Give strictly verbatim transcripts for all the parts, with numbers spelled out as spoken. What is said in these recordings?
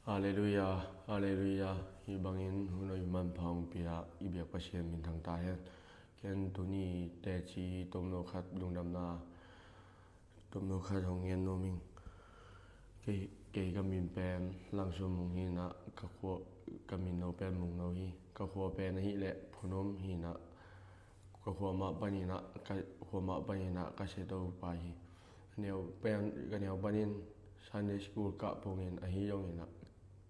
Halleluiah, halleluiah. Hih bangin hun hoih manpha hong pia i biak Pasian minthang ta hen. Ken tuni teci tomno khat lungdamna tomno khat hong ngen nuam ing. Kei, kei ka min pen Langsum Mung hi-in ah, ka khua, ka min no pen Mung No hi. Ka khua pen ahih leh Phunom hi-in ah, ka khua mah panin ah, ka khua mah panin ah ka siato pa hi. Ka neu pen, ka neu panin Sunday school kah pongin ahi zongin ah,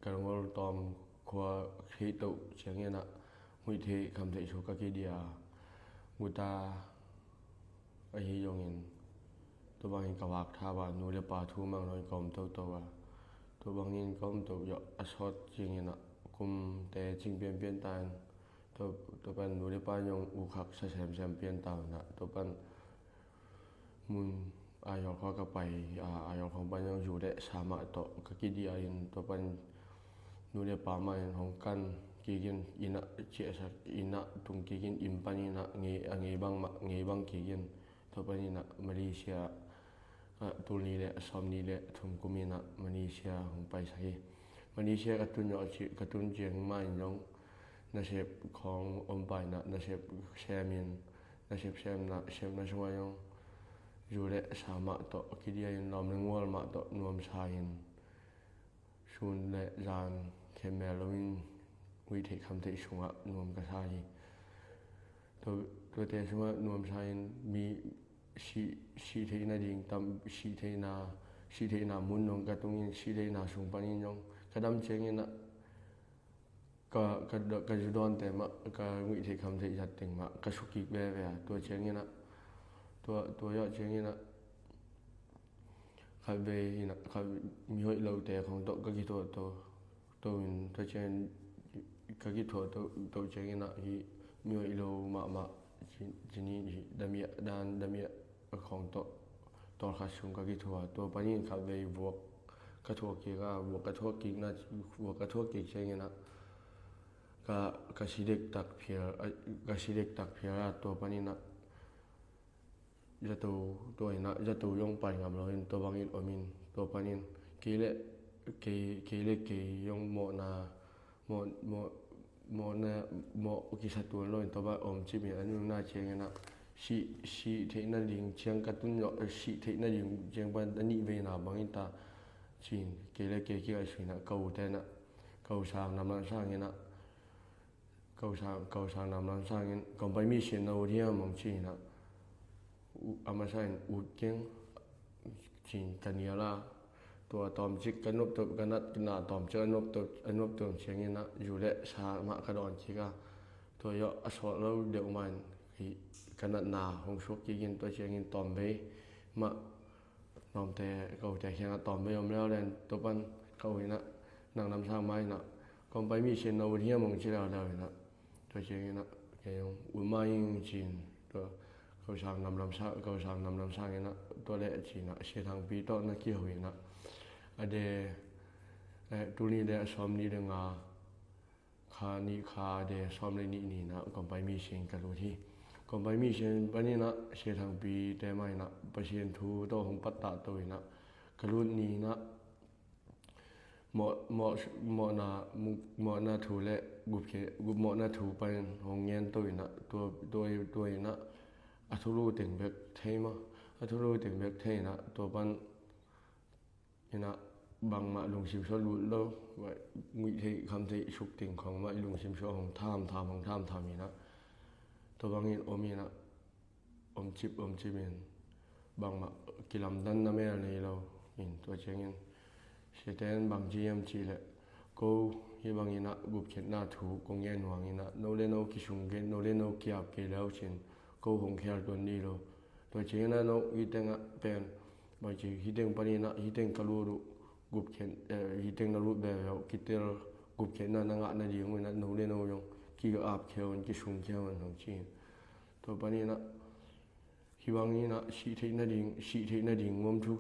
ka ngol tawm khua theih toh ciangin ah, huih theih kham theih suk ka kidia guta ahi zongin, tua bangin ka vak tha a, nu le pa thu mang loin ka om toto a. Tua bangin ka om to zawh a sawt ciangin ah, kumte cing pianpian ta in, tua, tua pan nu le pa zong ukhak sa semsem pian ta in ah, tua pan mun a yawk khua ka pai a, a yawk khua pan zong zu le sa mah tawh ka kidia in, tua pan nu le pa mah in hong kan kik in, inn ah ciahsak, inn ah tung kik in, inn panin ah ngei, a ngei bang mah, ngei bang kik in, tua panin ah Malaysia ah, tul nih le sawmnih le thum kumin ah Malaysia hong paisak hi. Malaysia ka tun zawh ci, ka tun ciang mah in zong nasep khawng om pa in ah, nasep semin, nasep semna, semna sungah zong zu le sa mah tawh kidia in, lawm le gual mah tawh nuamsa in, sun le zan khenmel loin huih theih kham theih sungah nuam ka sa hi. Tua, tuate sungah nuamsa in mi sih, sih theihna ding tam, sih theihna, sih theihna mun zong ka tungin, sih theihna sung panin zong ka dam ciangin ah, ka, ka, ka zu dawnte mah, ka huih theih kham theih zat teng mah ka suk kik veve a. Tua ciangin ah, tua, tua zawh ciangin ah, khatvei in ah, khat, mi hoih lote khawng tawh ka kithuah to, to in, tua ciang ka kithuah to, to ciangin ah, hih mi hoih lo mahmah ci, ci ni, hih damiah dan, damiah a khawng tawh tawlkhat sung ka kithuah. Tua panin khatvei vuak ka thuak kik a, vuak ka thuak kikna, vuak ka thuak kik ciangin ah, ka, ka si dektak phial, a, ka si dektak phial a, tua panin ah zato, tua in ah zato zong pai ngam loin tua bangin om in, tua panin kei le kei, kei le kei zong mawhna, mawh, mawh, mawhna, mawh kisa tuan loin tua bang om cip in, a nunna ciangin ah sih, sih theihna ding ciang ka tun zawh, sih theihna ding ciang pan a nih veina bangin ta ci-in, kei le kei kikah suin ah ka ute in ah, ka u Sang Nam Lam Sang in ah, ka u Sang, ka u Sang Nam Lam Sang in, "Kong pai mi sin na ut hiam?" hong ci-in ah, u, a masa in, "Ut keng," ci-in ka nial a, tua tawmcik ka nop to, ka natna tawmcik a nop to, a nop to ciangin ah zu le sa mah ka dawn kik a, tua zawh a sawt lo deuh mah in, hih ka natna hong suak kik in, tua ciangin tawmvei mah, Lawmte, ka ute kiangah tawmvei om leuleu in, tua pan ka u in ah, Nam Lam Sang mah in ah, "Kong pai mi sin na ut hiam?" hong ci leuleu in ah, tua ciangin ah, kei zong, "Ut mah ing," ci-in, tua ka u Sang Nam Lam Sang, ka u Sang Nam Lam Sang in ah, "Tua leh," ci-in ah, Sia Thangpi tawh na kiho in ah, a de, eh, tul nih le sawmnih le nga, kha nih, kha de sawm le nih ni-in ah Kawmpai Mission ka lut hi. Kawmpai Mission panin ah Sia Thangpi te mah in ah Pasian thu tawh hong pattah to in ah, ka lut ni-in ah mawh, mawh, mawhna, mawhna thu le gupkhiat, gup mawhna thu panin hong ngen to in ah, tua, tua, tua in ah a thulu teng bek thei maw, a thulu teng bek thei in ah, tua pan in ah bangmah lungsim suak lut lo, nguih theih kham theih suk teng khawng mah i lungsim suak hong tham tham, hong tham tham in ah, tua bangin om in ah, om cip, om cip in, bangmah kilamdanna mel nei lo in, tua ciangin Siate in bang ci hiam cih leh, ko hih bangin ah gupkhiatna thu kong ngen uh hangin ah, no le no kisung kei, no le no ki-ap kei le uh cin, ko hong khel tuan dih lo. Tua ciangin ah no hih tengah pen, bangci hih teng panin ah, hih teng ka lut uh, gupkhiat, eh, hih teng na lut veve uh, kitel gupkhiatna na ngah nading uh in ah, no le no zong ki-ap khia un, kisung khia un hong ci in. Tua panin ah hih bangin ah sih theih nading, sih theih nading, muam thu,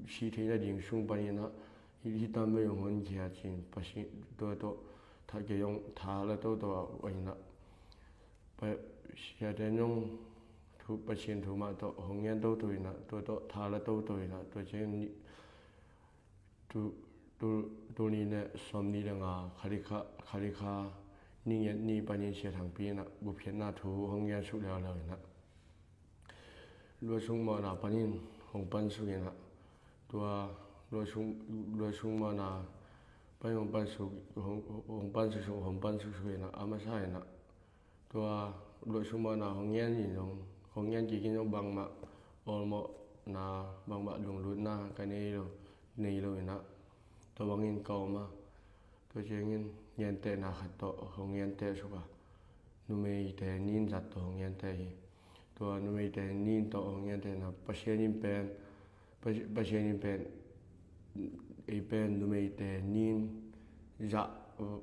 sih theih nading sung panin ah hih, hih tam vei hong honkhia cin, Pasian tua tawh tha, kei zong tha la toto ah, uh in ah, Pa, Siate in zong thu, Pasian thu mah tawh hong ngen toto in ah, tua tawh tha la toto in ah, tua ciang ni, tu, Tul, tul nih le sawm nih le nga, khalikha, khalikha, nih ngiat nih panin Sia Thangpi in ah gupkhiatna thu hong ngen suk leuleu in ah, luahsuk mawhna panin hong pansuk in ah, tua luahsuk, luahsuk mawhna panin hong pansuk, hong, hong pansuk, hong pansuk suk in ah, a masa in ah, tua luahsuk mawhna hong ngen in zong, hong ngen kik in zong bangmah awlmawhna, bangmah lunglutna ka nei lo, nei lo in ah, tua bangin ka om a, tua ciangin gentehna khat tawh hong genteh suk a, numeite nin zat tawh hong genteh hi. Tua numeite nin tawh hong gentehna, Pasian in pen, Pasi-, Pasian in pen, ei pen numeite nin zah,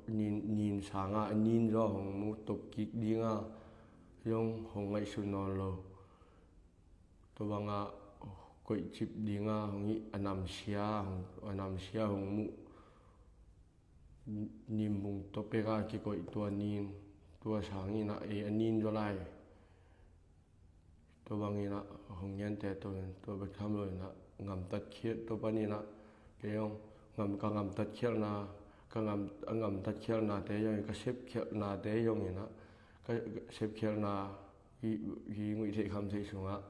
nin, nin sanga a nin zaw hong mu tok kik dinga zong hong ngaihsun nawn lo. Tua banga koihcip dinga hong hi, a namsia hong, a namsia hong muh, nin bung tawh peka kikoih tua nin, tua sangin ah ei a nin zaw lai. Tua bangin ah hong genteh, tua, tua bek tham lo in ah, gamtat khial, tua panin ah kei zong gam, ka gamtat khialhna, ka gam, a gamtat khialhnate zong, ka sep khialhnate zong in ah, ka sep khialhna hi, hi nguih theih kham theih sungah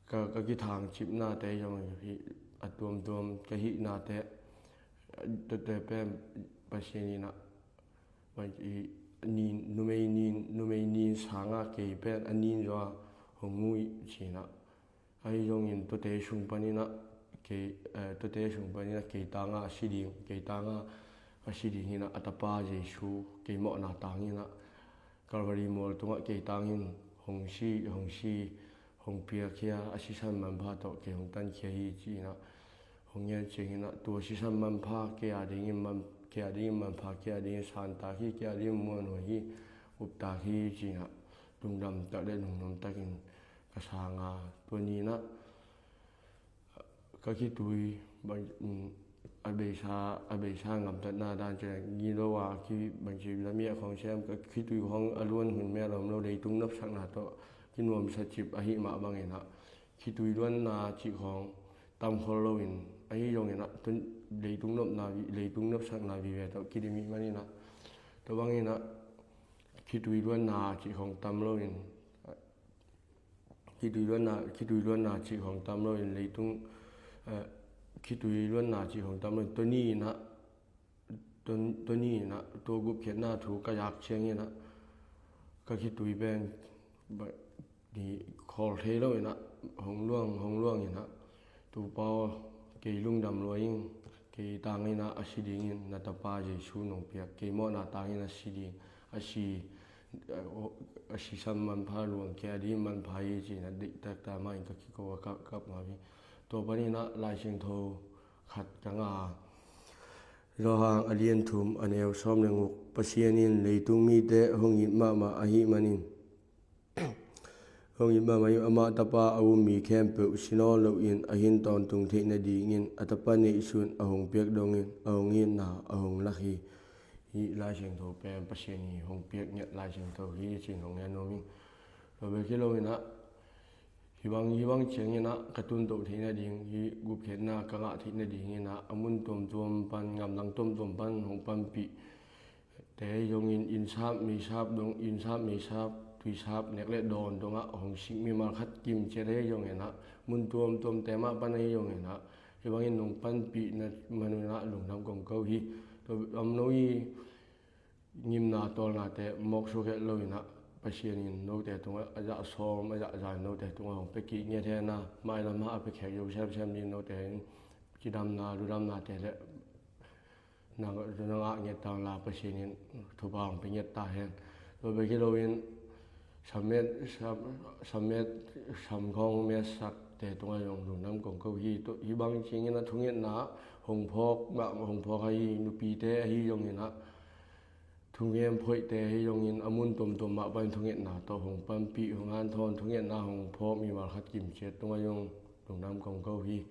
ka, ka kithang cipnate zong hi, a tuamtuam ka hihnate, tuate pen Pasian in ah, bang ci, nin, numei nin, numei nin sanga kei pen a nin zaw a hong mu hi ci in ah. Ahi zongin tuate sung panin ah kei, eh, tuate sung panin ah kei tanga a si ding, kei tanga a si ding in ah, a tapa Jesu kei mawhna tangin ah, Calvary mual tungah kei tangin hong si, hong si, hong piakhia, a sisan manpha tawh kei hong tankhia hi ci in ah, hong ngen ciangin ah, tua sisan manpha kei a dingin man, kei a dingin manpha, kei a dingin santak hi, kei a dingin muanhuai hi, uptak hi ci in ah, lungdam tak le lungnuam takin ka sang a, tua ni in ah ka khitui, bang, um, a beisa, a beisa gamtatna dan ciang, ngi lo a ki, bang ci, lamiah khawng siam, ka khitui khawng a luan hun mel om lo, leitung nopsakna tawh kinuamsa cip ahih mah bangin ah, khitui luanna cih khawng tam khol loin, ahi zongin ah, tun, leitung nopna, leitung nopsakna vive tawh kidim ih manin ah, tua bangin ah, khitui luanna cih khawng tam loin, khitui luanna, khitui luanna cih khawng tam loin, leitung, eh, khitui luanna cih khawng tam loin, tua ni in ah, tua, tua ni in ah, tua gupkhiatna thu ka zak ciangin ah, ka khitui pen, ba, ni khawl thei lo in ah, hong luang, hong luang in ah, Topa aw, kei lungdam lua ing, kei tangin ah a si dingin na tapa Jesu nong piak, kei mawhna tangin a si ding, a si, a sisan manpha luang, kei a ding manpha hi ci in ah, deihtak ta mah in ka kiko a kap, kap ngam hi. Tua panin ah Lai Siangtho khat ka ngah a, Johan a lian thum, a neu sawm le guk, Pasian in leitung mite hong it mahmah ahih manin, hong it mahmah in, amah tapa a um mi khempeuh si nawn loin a hin tawntung theih nadingin a tapa neihsun a hong piak dongin a hong itna a hong lak hi. Hih Lai Siangtho pen Pasian in hong piak ngiat Lai Siangtho hi ci in hong ngen nuam ing. Tua bek hi loin ah, hih bang, hih bang ciangin ah ka tun toh theih nading, hih gupkhiatna ka ngah theih nadingin ah, a mun tuamtuam pan, ngamdang tuamtuam pan hong panpih te ahi zongin, innsap meisap dong, innsap meisap, tuisap, nek le dawn dongah hong sik mimal khat kimciat ahi zongin ah, mun tuamtuamte mah pan ahi zongin ah, hih bangin nong panpihna man un ah lungdam kong ko hi. Tua om no i ngimna tawlnate mawk suak het lo in ah, Pasian in note tungah a zah sawm, a zah za in note tungah hong pia kik ngiat hen a, mailam ah a pia khek zo semsem ding, note in cidamna, ludamnate le na, na ngah ngiat ta un la, Pasian in thupha hong pia ngiat ta hen. Tua bek hi loin, sam met, sam, sam met, sam khawng metsakte tungah zong lungdam kong ko hi. Tua, hih bang ciangin ah thungetna hong phawk, mah, hong phawk ahi, nupite ahi zongin ah, thungen phoihte ahi zongin a mun tuamtuam mah pan thungetna tawh hong panpih, hong hanthawn, thungetna hong phawk mimal khat kimciat tungah zong lungdam kong ko hi.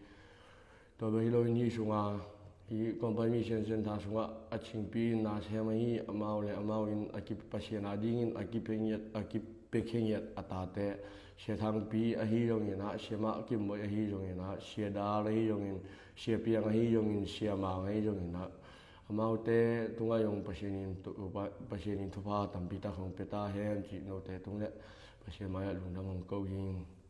Tua bek hi loin hih sungah, hih Company Mission Centre sungah a cingpi in na sem ahi, amau le amau in a ki, Pasian a dingin a kipia ngiat, a kipiakhia ngiat a tate, Sia Thangpi ahi zongin ah, Sia Mah Kim Bawi ahi zongin ah, Sia Dal ahi zongin, Sia Piang ahi zongin, Sia Mang ahi zongin ah, amaute tungah zong Pasian in thu-, Pasian in thupha tampi tak hong pia ta hen cih note tung le Pasian mai-ah lungdam hong ko hi.